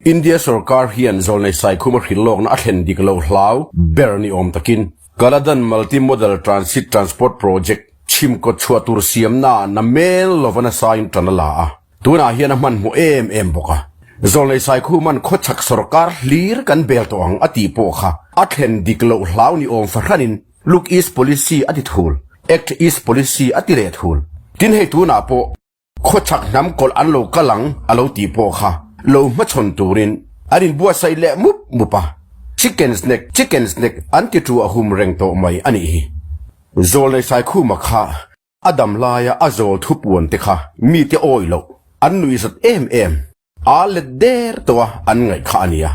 India sorkar hian Zawlnei Saikhuma hrilhlawkna a thlen dik lo hlau ber ni awm takin Kaladan Multi Modal Transit Transport Project chhim kawt chhuah tur siamna na mel lova nasain tan a la a, tunah hian a hmanhmawh em em bawk a. Zawlnei Saikhuman khawchhak sorkar hlir kan bel tawh ang a tih pawh kha a thlen dik loh hlau ni awm fahranin Look East Policy a ti thul, Act East Policy a ti leh thul. Tin hei tunah pawh Khawchhak hnam kawlh an lo kal ang a lo tih pawh kha lo hmachhawn turin an inbuatsaih leh mup mup a, Chicken snack, chicken snack an ti tu a hum reng tawh mai a nih hi. Zawlnei Saikhuma kha a dam laia a zawl thupuan te kha mite awih loh an nuihzat em em. A let der tawh a an ngaih kha a nia.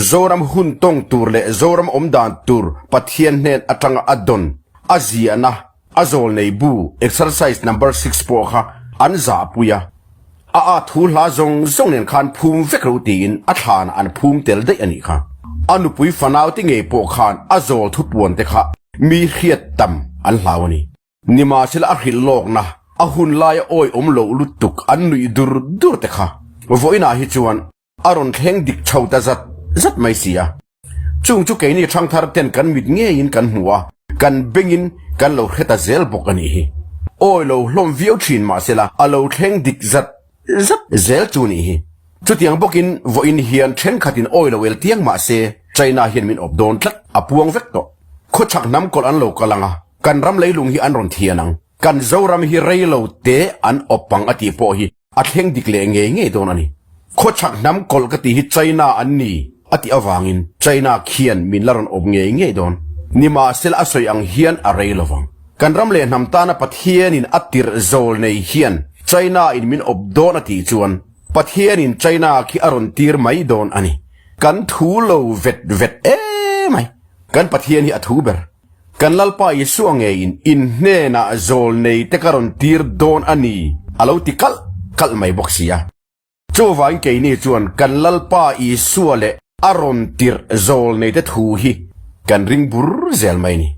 Zoram hun tawng tur leh Zoram awm dan tur Pathian hnen atanga a dawn, a ziahna, a zawl nei bu, exercise number six pawh kha an zahpui a. A a thu hla zawng zawng nen khan phum vek ro tiin a thlanah an phum tel daih a nih kha. A nupui fanau te ngei pawh khan a zawl thupuan te kha mi hriat tam an hlau a ni. Nimahsela a hrilh lawkna, a hun laia awi awm loh lutuk an nuih dur dur te kha vawiinah hi chuan a rawn thleng dik chho ta zat zat mai si a. Chung chu keini ṭhangthar ten kan mit ngeiin kan hmu a, kan bengin kan lo hre ta zel bawk a nih hi. Awi lo hlawm viau ṭhin mahsela a lo thleng dik zat zat zel chu nih hi. Chutiang bawkin vawiin hian thenkhatin awi lo el tiang mah se China hian min awp dawn tlat a puang vek tawh. Khawchhak hnam kawlh an lo kal ang a, kan ram leilung hi an rawn thian ang. Kan Zoram hi rei lo te an awp ang a tih pawh hi a thleng dik leh ngei ngei dawn a ni. Khawchhak hnam kawlh ka tih hi China an ni a tih avangin China khian min la rawn awp ngei ngei dawn. Nimahsela a sawi ang hian a rei lo vang. Kan ram leh hnam tana Pathianin a tirh zawl nei hian China in min awp dawn a tih chuan Pathianin China khi a rawn tir mai dawn a ni. Kan thu lo vet vet emai. Kan Pathian hi a thu ber. Kan Lalpa Isua ngeiin in hnenah zawl nei te ka rawn tir dawn a ni a lo ti kalh kalh mai bawk si a. Chuvangin keini chuan kan Lalpa Isua leh a rawn tirh zawl nei te thu hi kan ring bur zel mai a ni.